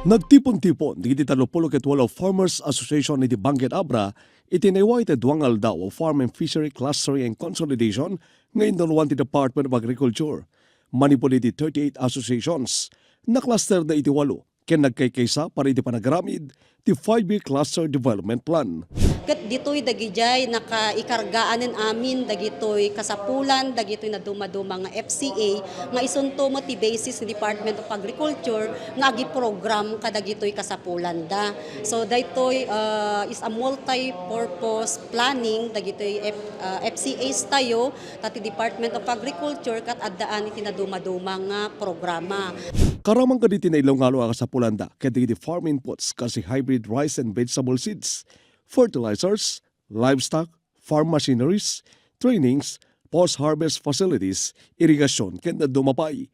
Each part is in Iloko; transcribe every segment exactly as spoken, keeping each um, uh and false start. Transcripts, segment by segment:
Nagtipon-tipon dagiti tallopulo ket walo farmers association iti Benguet, Abra iti naiwa iti dua nga aldaw a Farm and Fishery Clustering and Consolidation nga innaluan ti Department of Agriculture. Manipud iti thirty-eight associations, na-clusterda iti walo ken nagkaykaysa para iti panagaramid ti five-year cluster development plan. Ket ditoy dagidiay nakaikargaanen amin dagitoy kasapulan dagitoy nadumaduma nga F C A nga isunto met ti basis ni Department of Agriculture nga agiprogram kadagitoy kasapulanda. So daytoy, ah, is a multi-purpose planning dagitoy F-, ah, F C As tayo, ta ti Department of Agriculture ket addaan iti nadumaduma nga programa. Karaman kaditi nailungalo a kasapulanda ket dagiti farm inputs kas hybrid rice and vegetable seeds, fertilizers, livestock, farm machineries, trainings, post-harvest facilities, irigasion, ken dadduma pay.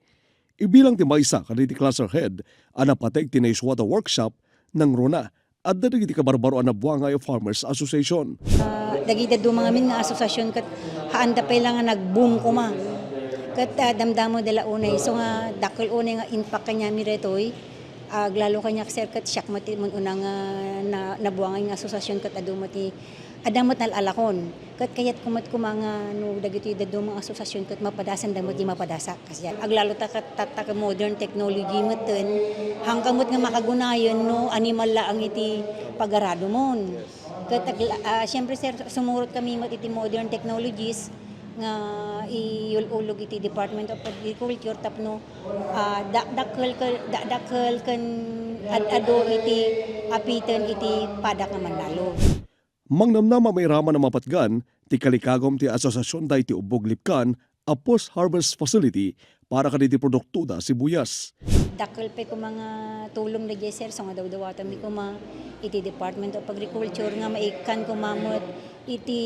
Ibilang ti maysa kadagiti cluster head a napateg ti naisua a workshop, nangruna, adda dagiti kabarbaro a nabuangay a farmers association. Ah, dagiti dadduma ngamin nga asosiasyon ket haanda pay la nga nag-boom koma. Ket, ah, damdamada la unay. So nga, dakkel unay nga impact kaniami daytoy. Aglalo kaniak, sir, ket siak met ti mun-una nga na-, nabuangay nga asosiasyon ket adu met ti, adda met nal-alakon. Ket kayatko met koma nga no dagitoy dadduma nga asosiasyon ket mapadasanda met ti mapadasak. Kasi aglalo ta ket tatta ket modern technology metten, hangka met nga makagunayen no animal laeng iti pagaradomon. Ket agla-, ah, siyempre, sir, sumurot kami met iti modern technologies nga iyul-ulog iti Department of Agriculture tapno, ah, da-, dakkel ken, da-, dakkel ken ad-adu iti apiten iti padak nga mannalon. Mangnamnama mairaman a mapatgan ti kalikagum ti asosiasionda iti Ubbog Lipkan a post-harvest facility para kadagiti produktoda sibuyas. Dakkel pay koma nga tulong daydiay, sir, so nga dawdawatanmi koma iti Department of Agriculture nga maikkan koma met iti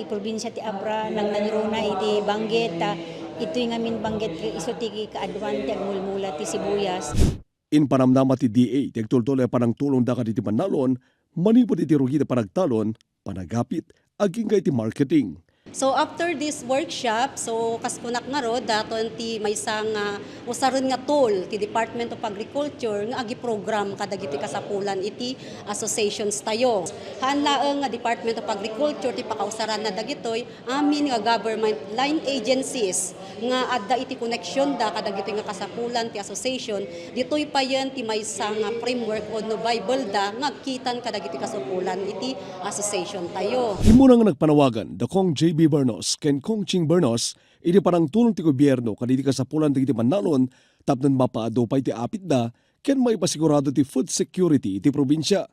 probinsia ti Abra, nang nangruna iti Benguet, ta itoy ngamin Benguet isu ti kaaduan ti agmulmula ti sibuyas. Impanamnama ti D A ti agtultuloy a panangtulongda kadagiti mannalon manipud iti rugi ti panagtalon, panagapit, agingga iti marketing. So after this workshop, so kas kunak ngarud, daton ti maysa nga usaren nga tool ti Department of Agriculture nga agiprogram kadagiti kasapulan iti associations tayo. Haan laeng nga Department of Agriculture ti pakausaranna dagitoy, amin nga government line agencies nga adda iti koneksionda kadagitoy nga kasapulan ti association, ditoy payen ti maysa nga framework wenno Bible da nga agkitan kadagiti kasapulan iti association tayo. Immuna nga nagpanawagan da Cong J B Bernos ken Cong Ching Bernos iti panangtulong ti gobierno kadagiti kasapulan dagiti mannalon tapno mapaadu pay ti apitda ken maipasigurado ti food security iti probinsia.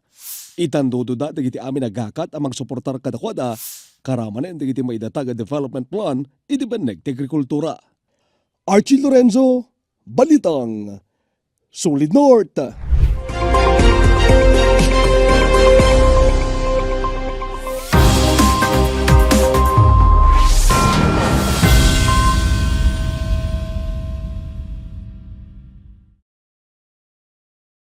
Itandudoda dagiti amin a gakat a mangsuportar kadakuada, karamanen dagiti maidatag a development plan iti benneg ti agrikultura. Archie Lorenzo, Balitang Solid North.